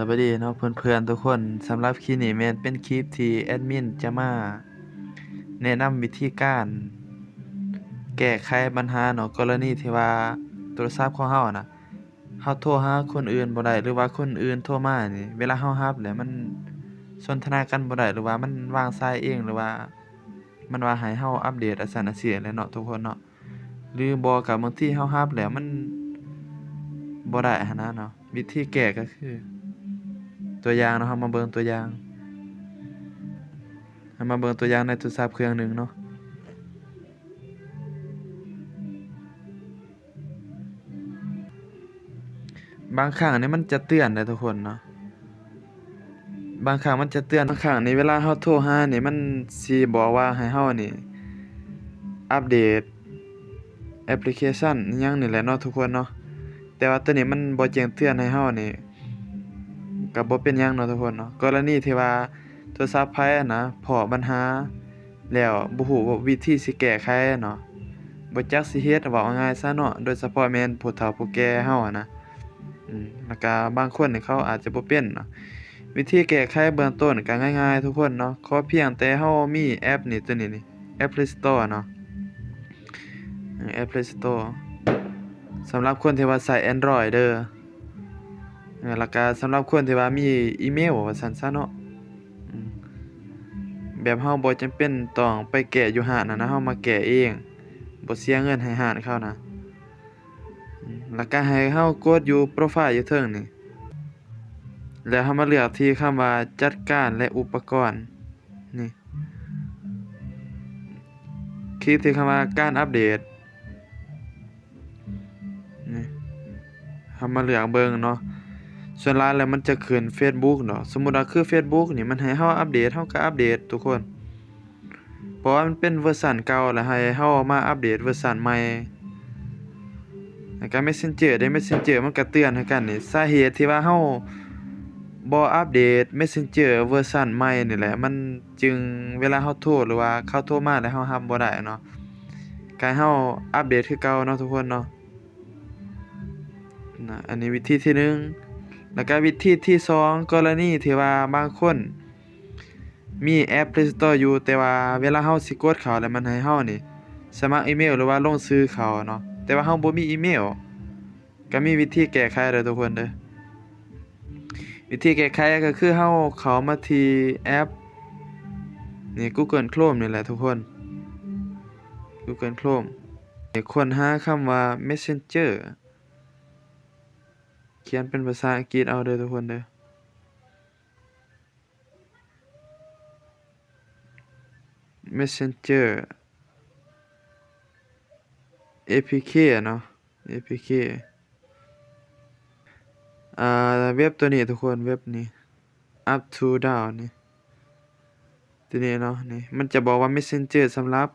ສະບາຍດີເນາະເພື່ອນໆທຸກຄົນ, ສຳລັບຄລິບນີ້ແມ່ນເປັນຄລິບທີ່ແອດມິນຈະມາແນະນຳວິທີການແກ້ໄຂບັນຫາເນາະ, ກໍລະນີທີ່ວ່າໂທລະສັບຂອງເຮົານະ ເຮົາໂທຫາຄົນອື່ນບໍ່ໄດ້ ຫຼືວ່າຄົນອື່ນໂທມານີ້ ເວລາເຮົາຮັບແລ້ວມັນສົນທະນາກັນບໍ່ໄດ້ ຫຼືວ່າມັນວາງສາຍເອງ ຫຼືວ່າມັນວ່າໃຫ້ເຮົາອັບເດດ ອາຊັ້ນອາຊີ້ແຫຼະເນາະທຸກຄົນເນາະ. ຫຼືບໍ່ກໍບາງທີເຮົາຮັບແລ້ວມັນບໍ່ໄດ້ຫັ້ນນະເນາະ, ວິທີແກ້ກໍຄື ຕົວຢ່າງເນາະ, ເຮົາມາເບິ່ງຕົວຢ່າງ ເຮົາມາເບິ່ງຕົວຢ່າງໃນໂທລະສັບເຄື່ອງໜຶ່ງເນາະ. ບາງຄັ້ງນີ້ມັນຈະເຕືອນເດ້ທຸກຄົນເນາະ, ບາງຄັ້ງມັນຈະເຕືອນ, ບາງຄັ້ງນີ້ເວລາເຮົາໂທຫານີ້ ມັນຊິບອກວ່າໃຫ້ເຮົານີ້ອັບເດດແອັບພລິເຄຊັນອີ່ຫຍັງນີ້ແຫຼະເນາະທຸກຄົນເນາະ, ແຕ່ວ່າໂຕນີ້ມັນບໍ່ແຈ້ງເຕືອນໃຫ້ເຮົານີ້ ກໍບໍ່ເປັນຫຍັງເນາະທຸກຄົນເນາະ. ກໍລະນີທີ່ວ່າໂທລະສັບໃຜຫັ້ນນະພໍ້ບັນຫາ ແລ້ວບໍ່ຮູ້ວ່າວິທີຊິແກ້ໄຂເນາະ, ບໍ່ຈັກຊິເຮັດ ເວົ້າງ່າຍໆຊະເນາະ, ໂດຍສະເພາະແມ່ນຜູ້ເຖົ້າຜູ້ແກ່ເຮົາຫັ້ນນະ. ອືມ ແລ້ວກະບາງຄົນນີ້ເຂົາອາດຈະບໍ່ເປັນເນາະ. ວິທີແກ້ໄຂເບື້ອງຕົ້ນກະງ່າຍໆທຸກຄົນເນາະ, ຂໍພຽງແຕ່ເຮົາມີແອັບນີ້ ໂຕນີ້ນີ້ ແອັບເພລສະຕໍເນາະ, ແອັບເພລສະຕໍ ສຳລັບຄົນທີ່ວ່າໃຊ້ແອນດຣອຍເດີ. ເອີ ແລ້ວກະສຳລັບຄົນທີ່ວ່າມີອີເມວວ່າຊັ້ນຊະເນາະ, ອືມ ແບບເຮົາບໍ່ຈຳເປັນຕ້ອງໄປແກ້ຢູ່ຮ້ານຫັ້ນນະ, ເຮົາມາແກ້ເອງ ບໍ່ເສຍເງິນໃຫ້ຮ້ານເຂົານະ. ອືມ ແລ້ວກະໃຫ້ເຮົາກົດຢູ່ໂປຣໄຟລ໌ຢູ່ເທິງນີ້ ແລ້ວເຮົາມາເລືອກທີ່ຄຳວ່າຈັດການ ແລະ ອຸປະກອນ. ນີ້ ຄລິກທີ່ຄຳວ່າການອັບເດດ ນີ້ ເຮົາມາເລືອກເບິ່ງເນາະ, ສ່ວນຫຼາຍແລ້ວມັນຈະຂຶ້ນເຟສບຸກເນາະ. ສົມມຸດວ່າຄືເຟສບຸກນີ້ ມັນໃຫ້ເຮົາອັບເດດ ເຮົາກໍອັບເດດທຸກຄົນ, ເພາະວ່າມັນເປັນເວີຊັນເກົ່າ ແລ້ວໃຫ້ເຮົາມາອັບເດດເວີຊັນໃໝ່. ແລ້ວກໍເມສເຊັນເຈີເດ້, ເມສເຊັນເຈີມັນກໍເຕືອນຄືກັນນີ້. ສາເຫດທີ່ວ່າເຮົາບໍ່ອັບເດດເມສເຊັນເຈີເວີຊັນໃໝ່ນີ້ແຫຼະ, ມັນຈຶ່ງເວລາເຮົາໂທ ຫຼືວ່າເຂົາໂທມາແລ້ວເຮົາຮັບບໍ່ໄດ້ເນາະ, ກໍໃຫ້ເຮົາອັບເດດຄືເກົ່າເນາະທຸກຄົນເນາະ. ນະ ອັນນີ້ວິທີທີໜຶ່ງ. ແລ້ວກໍວິທີທີສອງ ກໍລະນີທີ່ວ່າບາງຄົນ ມີແອັບ Play Store ຢູ່, ແຕ່ວ່າເວລາເຮົາຊິກົດເຂົ້າແລ້ວ ມັນໃຫ້ເຮົານີ້ສະໝັກອີເມວ ຫຼືວ່າລົງຊື່ເຂົ້າເນາະ, ແຕ່ວ່າເຮົາບໍ່ມີອີເມວ, ກໍມີວິທີແກ້ໄຂເດີທຸກຄົນເດີ. ວິທີແກ້ໄຂກໍຄືເຮົາເຂົ້າມາທີ່ແອັບນີ້ Google Chrome ນີ້ແຫຼະທຸກຄົນ, Google Chrome ນີ້ ຄົ້ນຫາຄຳວ່າ Messenger, ຂຽນເປັນພາສາອັງກິດເອົາເດີທຸກຄົນເດີ. Messenger APK ເນາະ, APK ອ່າ ເວັບຕົວນີ້ທຸກຄົນ, ເວັບນີ້ Up to Down ນີ້ ຕົວນີ້ເນາະ, ນີ້ມັນຈະບອກວ່າ Messenger ສຳລັບ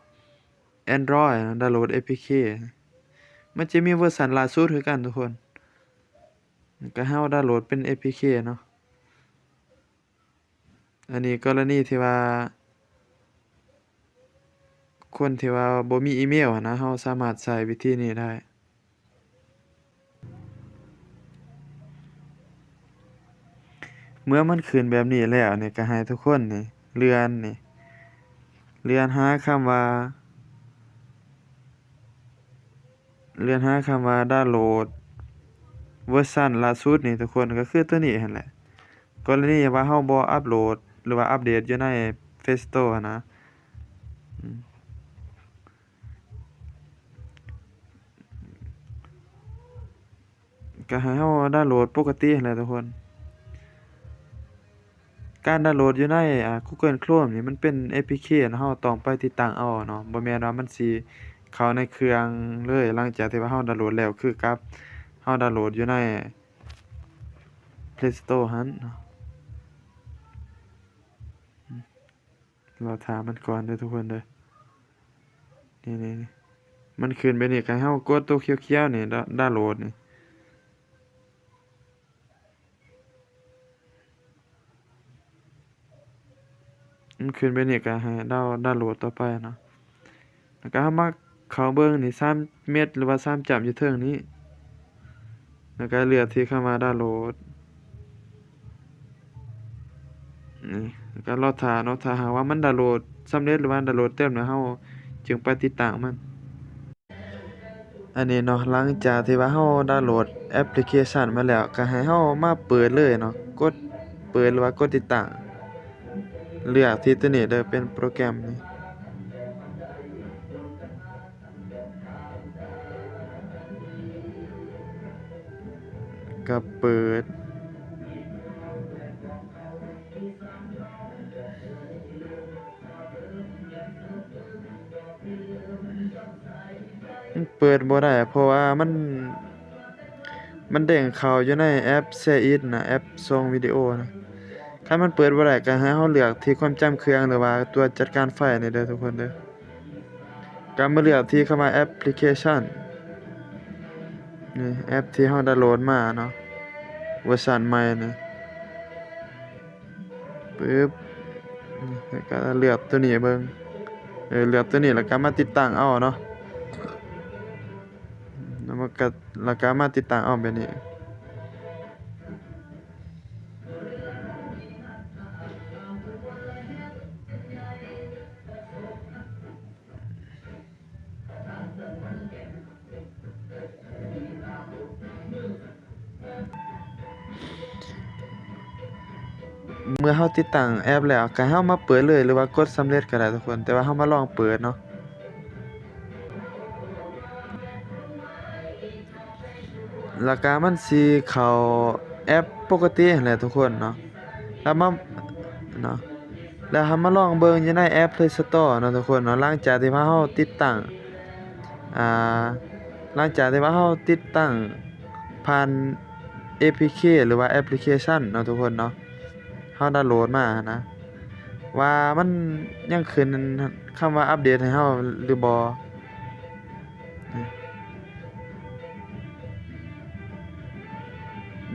Android ນະ, ດາວໂຫຼດ APK ນີ້ ມັນຈະມີເວີຊັນລ່າສຸດຄືກັນທຸກຄົນ, ກໍໃຫ້ເຮົາດາວໂຫຼດເປັນ APK ເນາະ. ອັນນີ້ກໍລະນີທີ່ວ່າ ຄົນທີ່ວ່າບໍ່ມີອີເມວຫັ້ນນະ, ເຮົາສາມາດໃຊ້ວິທີນີ້ໄດ້. ເມື່ອມັນຂຶ້ນແບບນີ້ແລ້ວນີ້ ກໍໃຫ້ທຸກຄົນນີ້ເລື່ອນນີ້, ເລື່ອນຫາຄຳວ່າ ເລື່ອນຫາຄຳວ່າດາວໂຫຼດເວີຊັນລ່າສຸດນີ້ທຸກຄົນ, ກໍຄືຕົວນີ້ຫັ້ນແຫຼະ. ກໍລະນີວ່າເຮົາບໍ່ອັບໂຫຼດ ຫຼືວ່າອັບເດດຢູ່ໃນ Play Store ຫັ້ນນະ, ອືມ ກໍໃຫ້ເຮົາດາວໂຫຼດປົກກະຕິຫັ້ນແຫຼະທຸກຄົນ. ການດາວໂຫຼດຢູ່ໃນ ອ່າ Google Chrome ນີ້ ມັນເປັນ APK ເນາະ, ເຮົາຕ້ອງໄປຕິດຕັ້ງເອົາເນາະ, ບໍ່ແມ່ນວ່າມັນຊິເຂົ້າໃນເຄື່ອງເລີຍ ຫຼັງຈາກທີ່ວ່າເຮົາດາວໂຫຼດແລ້ວ, ຄືກັບເຮົາດາວໂຫຼດຢູ່ໃນ Play Store ຫັ້ນເນາະ. ລໍຖ້າມັນກ່ອນເດີທຸກຄົນເດີ. ນີ້ໆໆ ມັນຂຶ້ນແບບນີ້ ກໍໃຫ້ເຮົາກົດໂຕຂຽວໆນີ້ ດາວໂຫຼດນີ້, ມັນຂຶ້ນແບບນີ້ ກໍໃຫ້ດາວ ດາວໂຫຼດຕໍ່ໄປເນາະ. ແລ້ວກໍເຮົາມາເຂົ້າເບິ່ງນີ້ ສາມເມັດ ຫຼືວ່າສາມຈ້ຳຢູ່ເທິງນີ້, ແລ້ວກໍເລືອກທີ່ຄຳວ່າດາວໂຫຼດ. ນີ້ ກໍລໍຖ້າເນາະ, ຖ້າຫາກວ່າມັນດາວໂຫຼດສຳເລັດ ຫຼືວ່າດາວໂຫຼດເຕັມແລ້ວ ເຮົາຈຶ່ງໄປຕິດຕັ້ງມັນ. ອັນນີ້ເນາະ, ຫຼັງຈາກທີ່ວ່າເຮົາດາວໂຫຼດແອັບພລິເຄຊັນມາແລ້ວ ກໍໃຫ້ເຮົາມາເປີດເລີຍເນາະ, ກົດເປີດ ຫຼືວ່າກົດຕິດຕັ້ງ, ເລືອກທີ່ຕົວນີ້ເດີ ເປັນໂປຣແກຣມນີ້. ກໍເປີດ ມັນເປີດບໍ່ໄດ້ ເພາະວ່າມັນ ມັນເດ້ງເຂົ້າຢູ່ໃນແອັບແຊອິດນະ, ແອັບສົ່ງວິດີໂອນະ. ຄັນມັນເປີດບໍ່ໄດ້ ກໍໃຫ້ເຮົາເລືອກທີ່ຄວາມຈຳເຄື່ອງ ຫຼືວ່າຕົວຈັດການໄຟລ໌ນີ້ເດີທຸກຄົນເດີ. ກໍມາເລືອກທີ່ຄຳວ່າແອັບພລິເຄຊັນນີ້, ແອັບທີ່ເຮົາດາວໂຫຼດມາເນາະ, ເວີຊັນໃໝ່ນີ້. ປຶບ ແລ້ວກໍເລືອກຕົວນີ້ເບິ່ງ, ເອີ ເລືອກຕົວນີ້ ແລ້ວກໍມາຕິດຕັ້ງເອົາເນາະ, ແລ້ວມັນກໍ ແລ້ວກໍມາຕິດຕັ້ງເອົາແບບນີ້. ເມື່ອເຮົາຕິດຕັ້ງແອັບແລ້ວ ກໍໃຫ້ເຮົາມາເປີດເລີຍ ຫຼືວ່າກົດສຳເລັດກໍໄດ້ທຸກຄົນ, ແຕ່ວ່າເຮົາມາລອງເປີດເນາະ. ແລ້ວກະມັນຊິເຂົ້າແອັບປົກກະຕິຫັ້ນແຫຼະທຸກຄົນເນາະ, ແລ້ວມາເນາະ ແລ້ວເຮົາມາລອງເບິ່ງຢູ່ໃນແອັບ Play Store ເນາະທຸກຄົນເນາະ. ຫຼັງຈາກທີ່ວ່າເຮົາຕິດຕັ້ງ ອ່າ ຫຼັງຈາກທີ່ວ່າເຮົາຕິດຕັ້ງຜ່ານ ເອ ພີ ເຄ ຫຼືວ່າແອັບພລິເຄຊັນເນາະທຸກຄົນເນາະ, ເຮົາດາວໂຫຼດມາຫັ້ນນະ ວ່າມັນຍັງຂຶ້ນຄຳວ່າອັບເດດໃຫ້ເຮົາຫຼືບໍ່.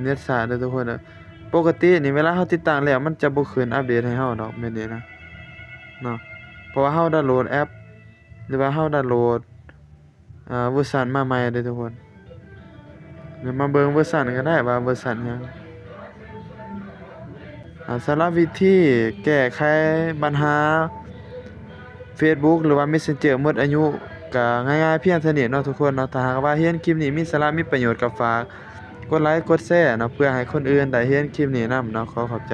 ເນັດຊ້າເດີທຸກຄົນເດີ. ປົກກະຕິນີ້ເວລາເຮົາຕິດຕັ້ງແລ້ວ ມັນຈະບໍ່ຂຶ້ນອັບເດດໃຫ້ເຮົາດອກ ແບບນີ້ນະເນາະ, ເພາະວ່າເຮົາດາວໂຫຼດແອັບ ຫຼືວ່າເຮົາດາວໂຫຼດ ອ່າ ເວີຊັນມາໃໝ່ເດີທຸກຄົນ. ດຽວມາເບິ່ງເວີຊັນກໍໄດ້ວ່າເວີຊັນຫຍັງ. ອ່າ ສຳລັບວິທີແກ້ໄຂບັນຫາ Facebook ຫຼືວ່າ Messenger ໝົດອາຍຸ ກໍງ່າຍໆພຽງເທົ່ານີ້ເນາະທຸກຄົນເນາະ. ຖ້າຫາກວ່າເຫັນຄລິບນີ້ມີສາລະ ມີປະໂຫຍດ ກໍຝາກກົດໄລກ໌ ກົດແຊເນາະ ເພື່ອໃຫ້ຄົນອື່ນໄດ້ເຫັນຄລິບນີ້ນຳເນາະ. ຂໍຂອບໃຈ.